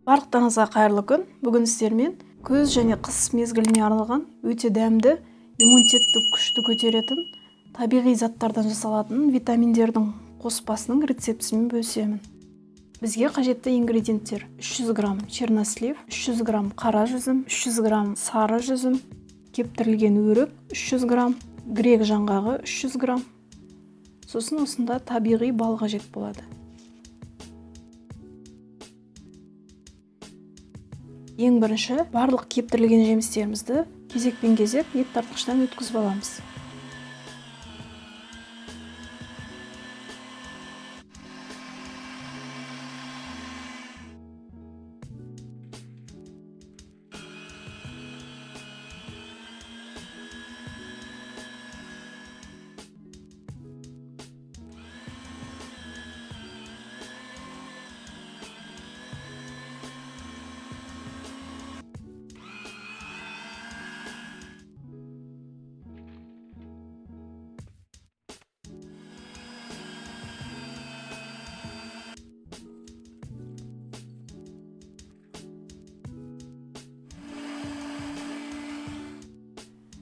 Барлықтарыңызға қайырлы күн. Бүгін сіздермен күз және қыс мезгіліне арналған өте дәмді, иммунитетті күшті көтеретін, табиғи заттардан жасалатын витаминдердің қоспасының рецептісімен бөлісемін. Бізге қажетті ингредиенттер: 300 грамм чернослив, 300 грамм қара жүзім, 300 грамм сары жүзім, кептірілген өрік 300 грамм, грек жаңғағы 300 грамм. Сосын осында табиғи бал қажет болады. Ең бірінші барлық кептірілген жемістерімізді кезекпен кезек ет тартқыштан өткізіп аламыз.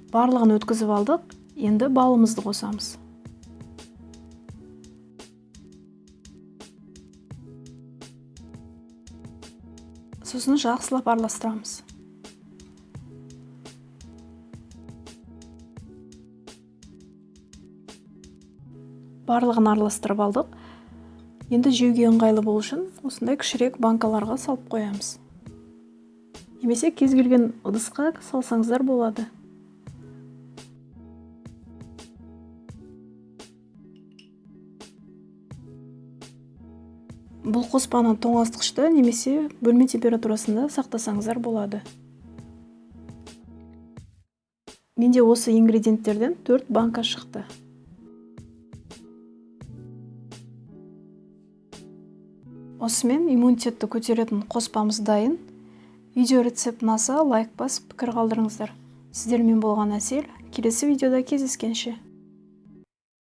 Барлығын өткізіп алдық, енді балымызды қосамыз. Сосын жақсылап араластырамыз. Барлығын араластырып алдық. Енді жеуге ыңғайлы болу үшін осындай кішірек банкаларға салып қоямыз. Немесе кез келген ыдысқа салсаңыздар болады. Бұл қоспаны тоңазытқышта немесе бөлме температурасында сақтасаңыздар болады. Менде осы ингредиенттерден 4 банка шықты. Осымен иммунитетті көтеретін қоспамыз дайын. Видео рецепт ұнаса лайк басып пікір қалдырыңыздар. Сіздермен болған Әсел. Келесі видеода кездескенше.